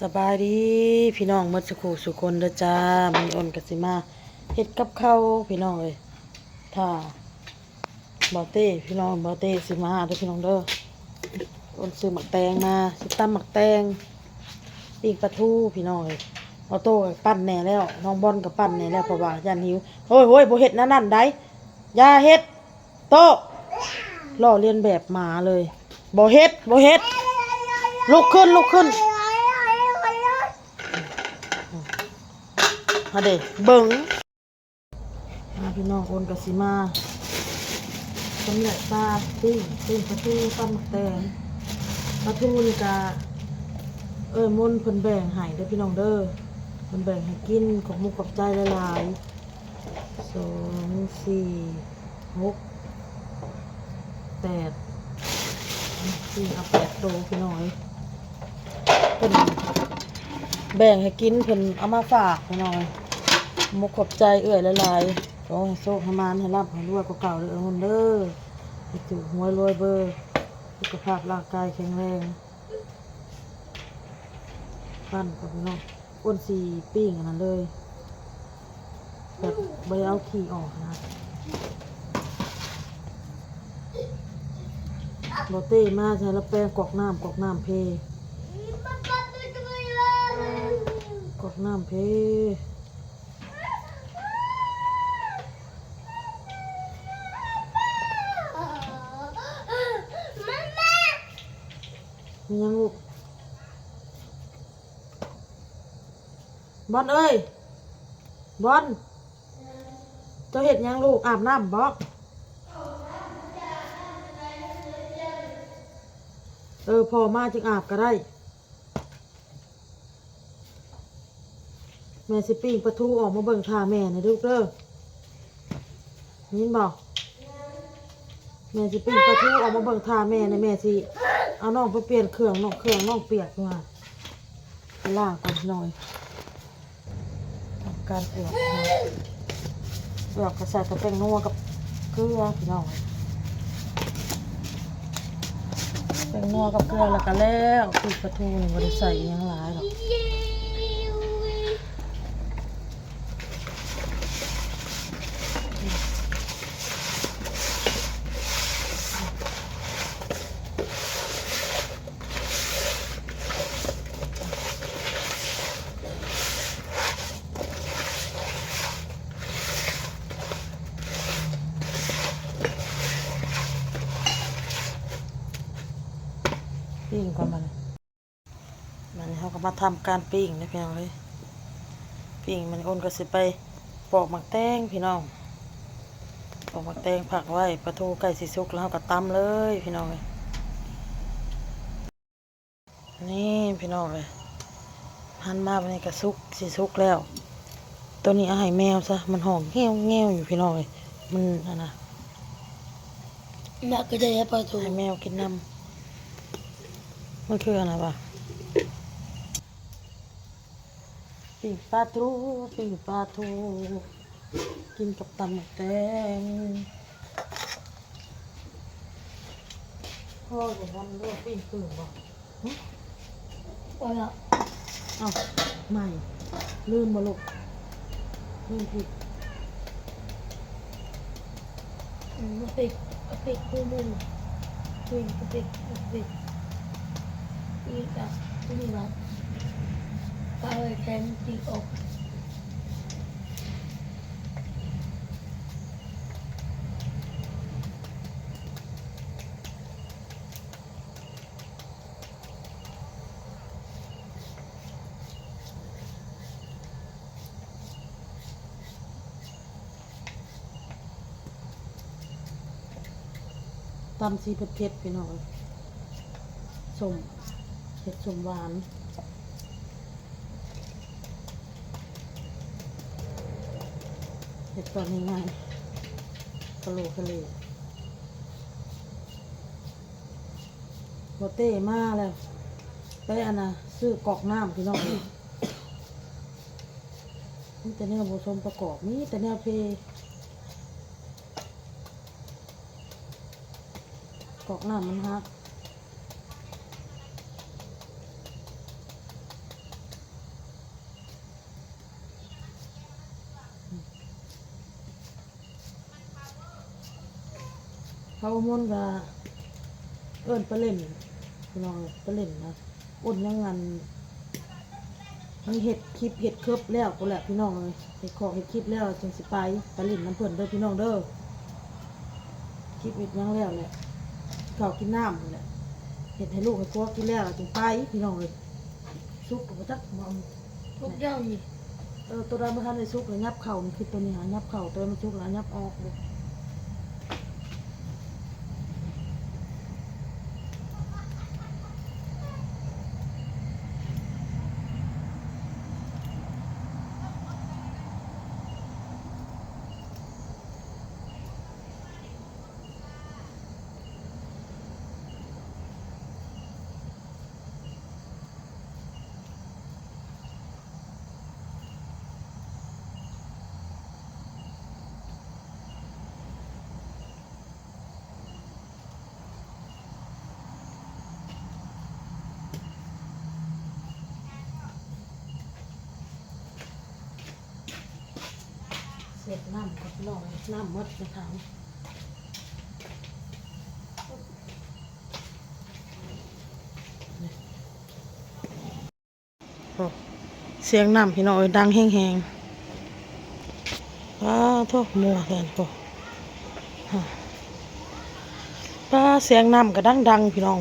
ສະບາຍດີພີ່ນ້ອງໝົດສູ່ຄູ່ສູ່ຄົນເດີຈ້າ. ມື້ນີ້ອ້ນກໍຊິມາເຮັດກັບເຂົ້າພີ່ນ້ອງເອີຍ ຖ້າບ່າວເຕ້ພີ່ນ້ອງ ບ່າວເຕ້ຊິມາເດີພີ່ນ້ອງເດີ. ອ້ນຊື້ໝາກແຕງມາ ຊິຕຳໝາກແຕງ ປີ້ງປາທູພີ່ນ້ອງເອີຍ. ບ່າວໂຕ້ກໍປັ່ນແດ່ແລ້ວ ນ້ອງບອນກໍປັ່ນແດ່ແລ້ວ ເພາະວ່າຢ້ານຫິວ. ໂອ້ຍໆ ບໍ່ເຮັດແນວນັ້ນໃດ ຢ່າເຮັດ. ໂຕະ ລໍ້ລຽນແບບໝາເລີຍ. ບໍ່ເຮັດ ບໍ່ເຮັດ ລຸກຂຶ້ນ ລຸກຂຶ້ນ. ຫາເດ ເບິ່ງ ອ່າ ພີ່ນ້ອງ ອ້ນກໍຊິມາຊຳແຫຼະປາປີ້ງ ປີ້ງປາທູ ຕຳໝາກແຕງ. ປາທູນີ້ກະເອື້ອຍມົນເພິ່ນແບ່ງໃຫ້ເດີພີ່ນ້ອງເດີ ເພິ່ນແບ່ງໃຫ້ກິນ. ຂອບມຸກຂອບໃຈຫຼາຍໆ. ສອງ ສີ່ ຫົກ ແປດ ສີ່ ເອົາແປດໂຕພີ່ນ້ອງເອີຍ. ເພິ່ນແບ່ງໃຫ້ກິນ ເພິ່ນເອົາມາຝາກພີ່ນ້ອງເອີຍ. ຂອບມຸກຂອບໃຈເອື້ອຍຫຼາຍໆ. ຂໍໃຫ້ໂຊກໃຫ້ໝານ ໃຫ້ລ່ຳໃຫ້ລວຍກວ່າເກົ່າເດີ ເອື້ອຍມົນເດີ. ໃຫ້ຖືກຫວຍລວຍເບີ ສຸຂະພາບຮ່າງກາຍແຂງແຮງ. ປັ່ນກ່ອນພີ່ນ້ອງ. ອ້ນຊິປີ້ງອັນນັ້ນເລີຍ ແບບບໍ່ໄດ້ເອົາຂີ້ອອກນະ. ບໍ່ເຕ້ມາໃສ່ລະແປງກອກນ້ຳ ກອກນ້ຳເພ ກອກນ້ຳເພ. ແມ່ນຫຍັງລູກ? ບອນເອີຍ ບອນ ເຈົ້າເຮັດຫຍັງລູກ? ອາບນ້ຳບໍ? ເອີ ພໍ່ມາຈຶ່ງອາບກໍໄດ້. ແມ່ຊິປີ້ງປາທູອອກມາເບິ່ງຖ້າແມ່ນີ້ລູກເດີ ໄດ້ຍິນບໍ່? ແມ່ຊິປີ້ງປາທູອອກມາເບິ່ງຖ້າແມ່ນີ້ ແມ່ຊິເອົານ້ອງໄປປ່ຽນເຄື່ອງ ນ້ອງ ເຄື່ອງນ້ອງປຽກຢູ່ຫັ້ນ. ໄປລ້າງກ່ອນໜ້ອຍ ທຳການອວກ ອວກກໍໃສ່ແຕ່ແປ້ງນົວກັບເກືອພີ່ນ້ອງ. ແປ້ງນົວກັບເກືອແລ້ວກໍແລ້ວ. ປີ້ງປາທູນີ້ບໍ່ໄດ້ໃສ່ອີ່ຫຍັງຫຼາຍດອກ. ປີ້ງກ່ອນບັດນີ້. ບັດນີ້ເຮົາກໍມາທຳການປີ້ງເດີພີ່ນ້ອງເອີຍ. ປີ້ງ ມັນ ອ້ນກໍຊິໄປປອກໝາກແຕງພີ່ນ້ອງ ປອກໝາກແຕງພັກໄວ້. ປາທູໃກ້ຊິສຸກແລ້ວ ເຮົາກໍຕຳເລີຍພີ່ນ້ອງເອີຍ. ນີ້ພີ່ນ້ອງເອີຍ ຫັນມາບັດນີ້ກໍສຸກ ຊິສຸກແລ້ວ. ໂຕນີ້ເອົາໃຫ້ແມວຊະ ມັນຮ້ອງແງວໆຢູ່ພີ່ນ້ອງເອີຍ. ມັນອັນນະ ມັນກໍໄດ້ປາທູ ໃຫ້ແມວກິນນຳ. ມັນຄືອັນນະຫວາ? ປີ້ງປາທູ ປີ້ງປາທູ ກິນກັບຕຳໝາກແຕງ. ພໍບໍ່? ມັນລວກປີ້ງຕື່ມບໍ່? ຫຶ? ພໍແລ້ວ. ເອົ້າ ໃໝ່ ລືມບໍ່ລູກ? ລືມພິກ. ອືມ ມາປິດ ມາປິດຄູ່ມື ປິດ ປິດ ປິດ ປິດ ປິດ ປິດ ປາໄວ້ແທນປີກອອກ. ຕຳສີເຜັດໆ ພີ່ນ້ອງເອີຍ ສົ້ມ ເຮັດສົ້ມຫວານ ເຮັດຕອນງ່າຍໆ ກະໂຫຼກະເຫຼ. ບໍ່ເຕ້ມາແລ້ວ ໄປອັນນະ ຊື້ກອກນ້ຳ ພີ່ນ້ອງເອີຍ. ມີແຕ່ແນວບໍ່ສົມປະກອບ ມີແຕ່ແນວເພ. ກອກນ້ຳມັນຫັກ. ເອົາມົນກະເອີ້ນໄປຫຼິ້ນ ພີ່ນ້ອງເອີຍ ໄປຫຼິ້ນນະ. ອົນຍັງອັນ ຍັງເຮັດຄລິບເຮັດເຄິບແລ້ວພຸ້ນແຫຼະພີ່ນ້ອງເອີຍ. ເຮັດຂອງເຮັດຄລິບແລ້ວຈຶ່ງຊິໄປ ໄປຫຼິ້ນນຳເພິ່ນເດີພີ່ນ້ອງເດີ. ຄລິບເຮັດຫຍັງແລ້ວແຫຼະ ເຂົ້າກິນນ້ຳພຸ້ນແຫຼະ ເຮັດໃຫ້ລູກໃຫ້ຜົວກິນແລ້ວຈຶ່ງໄປພີ່ນ້ອງເອີຍ. ສຸກກໍບໍ່ຈັກ ບໍ່ ທຸກຢ່າງນີ້. ເອີ ໂຕໃດບໍ່ທັນໄດ້ສຸກລະຫຍັບເຂົ້າ ມັນຄືໂຕນີ້ຫາຫຍັບເຂົ້າ ໂຕໃດມັນສຸກລະຫຍັບອອກເດ້. ເຊັກນ້ຳກ່ອນພີ່ນ້ອງ ນ້ຳໝົດໃນຖັງ. ໂອ້ ສຽງນ້ຳພີ່ນ້ອງເອີຍ ດັງແຮງໆ. ປາໂທ້ ມົວແທ້ພຸ້ນ. ປາ ສຽງນ້ຳກໍດັງໆ ພີ່ນ້ອງ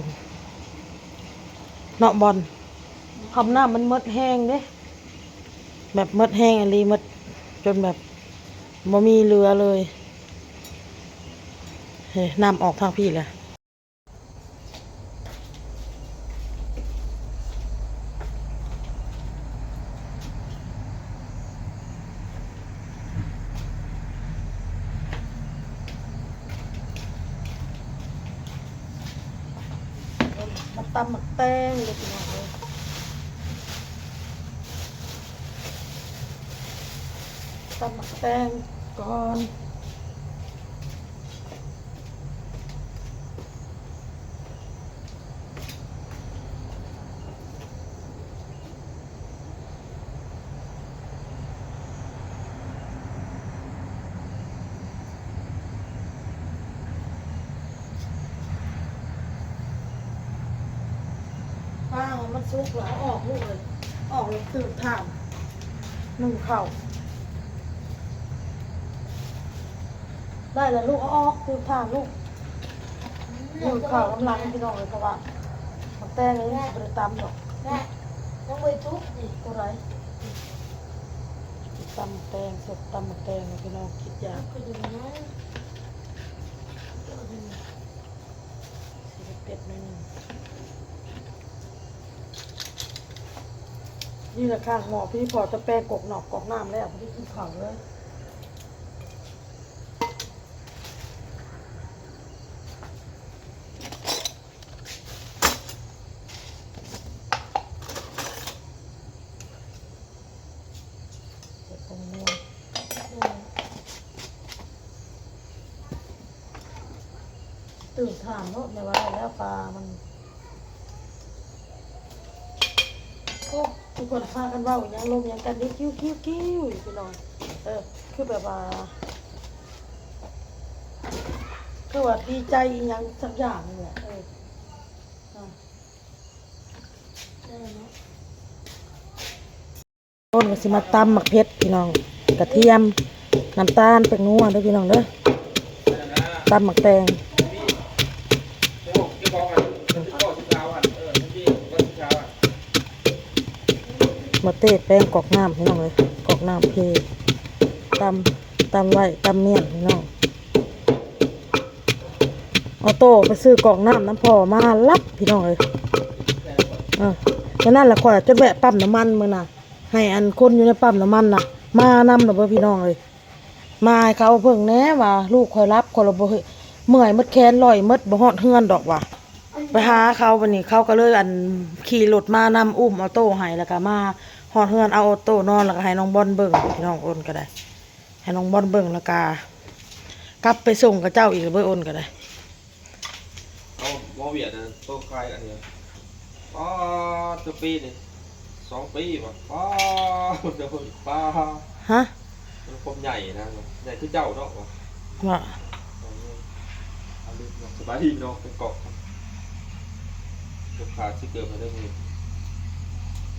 ເນາະ ບ່ອນ ຄຳນ້ຳມັນໝົດແຮງເດ້ ແບບໝົດແຮງອີ່ຫຼີ ໝົດຈົນແບບບໍ່ມີເຫຼືອເລີຍ. ເຮີ້ຍ ນ້ຳອອກທາງພີ້ແຫຼະ. ມາຕຳໝາກແຕງເດີພີ່ນ້ອງເອີຍ ຕຳໝາກແຕງກ່ອນ. ຟາງໃຫ້ມັນສຸກແລ້ວເອົາອອກລູກເອີຍ ອອກແລ້ວຕື່ມຖ່ານ ໜຶ້ງເຂົ້າ. ໄດ້ແລ້ວລູກ ເອົາອອກ ຕື່ມຖ່ານລູກ ໜຶ້ງເຂົ້ານຳຫຼັງພີ່ນ້ອງເອີຍ ເພາະວ່າໝາກແຕງນີ້ບໍ່ໄດ້ຕຳດອກ. ແມ່ ຍັງບໍ່ໄດ້ທຸບນີ້ ຕົວໃດ? ຕຳໝາກແຕງ ສົດຕຳໝາກແຕງ ພີ່ນ້ອງ ຄິດຢາກ ຊິເປັດໜ້ອຍໜຶ່ງ. ນີ້ລະຂ້າງໝໍ້ ພີ່ພໍ້ຕະແປງກອກນອກກອກນ້ຳແລ້ວ ບໍ່ໄດ້ກິນເຂົ້າເລີຍ. ໃສ່ຜົງນົວ ຕື່ມຖ່ານໂລດ ແມ່ວ່າໄດ້ແລ້ວປາມັນ. ໂອ້ ທຸກຄົນພາກັນເວົ້າອີ່ຫຍັງ ລົມຫຍັງກັນ ດິ ຄິວໆໆ ຢູ່ພີ່ນ້ອງ. ເອີ ຄືແບບວ່າ ຄືວ່າດີໃຈອີ່ຫຍັງສັກຢ່າງນີ້ແຫຼະ. ເອີ ອ່າ ໄດ້ແລ້ວເນາະ. ຕົ້ນກໍຊິມາຕຳໝາກເຜັດພີ່ນ້ອງ ກະທຽມ ນ້ຳຕານ ແປ້ງນົວເດີພີ່ນ້ອງເດີ ຕຳໝາກແຕງ ມາເຕະແປ້ງກອກນ້ຳພີ່ນ້ອງເອີຍ ກອກນ້ຳເພ ຕຳ ຕຳໄວ້ ຕຳມ້ຽນພີ່ນ້ອງ. ອອໂຕ້ໄປຊື້ກອກນ້ຳນຳພໍ່ມາລັບພີ່ນ້ອງເອີຍ ເອີ ມື້ນັ້ນລະຂ້ອຍຈົນແວະປ້ຳນ້ຳມັນມື້ນະ ໃຫ້ອັນຄົນຢູ່ໃນປ້ຳນ້ຳມັນນະ ມານຳລະເບີພີ່ນ້ອງເອີຍ. ມາໃຫ້ເຂົາເບິ່ງແດ່ວ່າລູກຂ້ອຍຫຼັບ ຂ້ອຍລະບໍ່ເມື່ອຍໝົດແຂນ ລອຍໝົດ ບໍ່ຮອດເຮືອນດອກວ່າ. ໄປຫາເຂົາ ບາດນີ້ເຂົາກໍເລີຍອັນຂີ່ລົດມານຳ ອຸ້ມອອໂຕ້ໃຫ້ ແລ້ວກໍມາຮອດເຮືອນ ເອົາອອໂຕ້ນອນ ແລ້ວກໍໃຫ້ນ້ອງບອນເບິ່ງ ພີ່ນ້ອງ ໂອນກໍໄດ້ ໃຫ້ນ້ອງບອນເບິ່ງ ແລ້ວກໍກັບໄປສົ່ງເຂົາເຈົ້າອີກລະເບີ ໂອນກໍໄດ້. ເອົາ ໝໍວຽດນະ ໂຕຂາຍອັນນີ້ ປາດ ຈັກປີນີ້ ສອງປີບໍ່ ປາດ ປາດ ຮະ ມັນຄວາມໃຫຍ່ນະ ໃຫຍ່ຄືເຈົ້າເນາະ ວ່າ ວ່າ ອັນນີ້ ສະບາຍດີພີ່ນ້ອງ ເປັນກອກ ເກືອບຂາດຊິເກີບໃຫ້ໄດ້ມື້ນີ້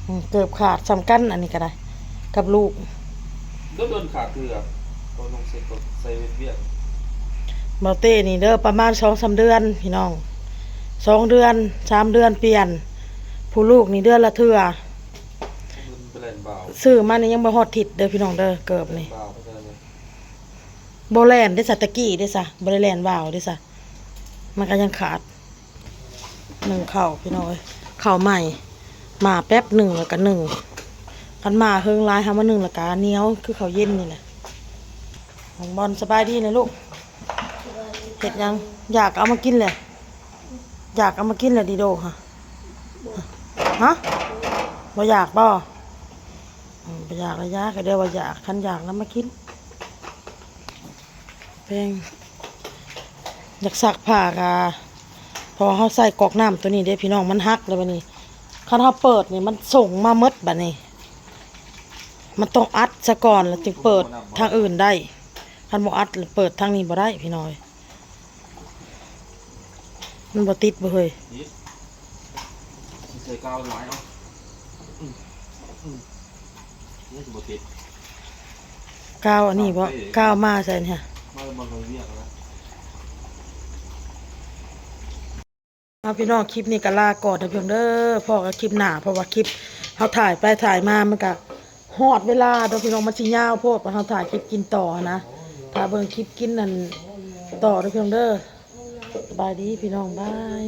ອືມ ເກີບຂາດສ່ຳກັນ ອັນນີ້ກໍໄດ້ ກັບລູກ ດົນໆຂາດເທື່ອ ພໍນຸ່ງເສັດກໍໃສ່ວຽກໆ ເບົາເຕ້ນີ້ເດີ ປະມານສອງສາມເດືອນພີ່ນ້ອງ ສອງເດືອນ ສາມເດືອນປ່ຽນ ຜູ້ລູກນີ້ເດືອນລະເທື່ອ ມັນໄປແລ່ນບ່າວ ຊື້ມານີ້ຍັງບໍ່ຮອດທິດເດີພີ່ນ້ອງເດີ ເກີບນີ້ ແລ່ນບ່າວໄປເທື່ອໜຶ່ງ ບໍ່ແລ່ນເດ້ສະ ຕະກີ້ເດ້ສະ ບໍ່ໄດ້ແລ່ນວາວເດ້ສະ ມັນກໍຍັງຂາດ ໜຶ້ງເຂົ້າພີ່ນ້ອງເອີຍ ເຂົ້າໃໝ່ ໝ່າແປັບໜຶ້ງແລ້ວກໍໜຶ້ງ ຄັນໝ່າເຫິງຫຼາຍ ເຮົາມາໜຶ້ງແລ້ວກໍໜຽວ ຄືເຂົ້າເຢັນນີ້ແຫຼະ ນ້ອງບອນ ສະບາຍດີນະລູກ ເຮັດຫຍັງ ຢາກເອົາມາກິນແຫຼະ ຢາກເອົາມາກິນແຫຼະ ດີໂດ ຮະ ຮະ ບໍ່ຢາກບໍ່? ອືມ ບໍ່ຢາກລະຢາ ກໍໄດ້ວ່າຢາກ ຄັນຢາກນຳມາກິນ ແປງ ຢາກຊັກຜ້າກະ ເພາະວ່າເຮົາໃສ່ກອກນ້ຳຕົວນີ້ເດ້ພີ່ນ້ອງ ມັນຫັກແລ້ວບັດນີ້ ຄັນເຮົາເປີດນີ້ ມັນສົ່ງມາໝົດບັດນີ້ ມັນຕ້ອງອັດຊະກ່ອນ ແລ້ວຈຶ່ງເປີດທາງອື່ນໄດ້ ຄັນບໍ່ອັດ ເປີດທາງນີ້ບໍ່ໄດ້ພີ່ນ້ອງເອີຍ. ມັນບໍ່ຕິດບໍ່ເຮີ້ຍ? ຕິດ ໃສ່ກາວຫຼາຍເອົາ ອືມ ອືມ ມັນຊິບໍ່ຕິດ ກາວອັນນີ້ບໍ່? ກາວມາໃສ່ນີ້ ມາແລ້ວມັນກໍວຽກແລ້ວ ເອົາ ພີ່ນ້ອງ ຄລິບນີ້ກໍລາກ່ອນເດີພີ່ນ້ອງເດີ ພໍ້ກັນຄລິບໜ້າ ເພາະວ່າຄລິບເຮົາຖ່າຍໄປຖ່າຍມາ ມັນກໍຮອດເວລາເດີພີ່ນ້ອງ ມັນຊິຍາວໂພດ ເຮົາຖ່າຍຄລິບກິນຕໍ່ຫັ້ນນະ ຖ້າເບິ່ງຄລິບກິນນັ້ນຕໍ່ເດີພີ່ນ້ອງເດີ. ສະບາຍດີພີ່ນ້ອງ ບາຍ.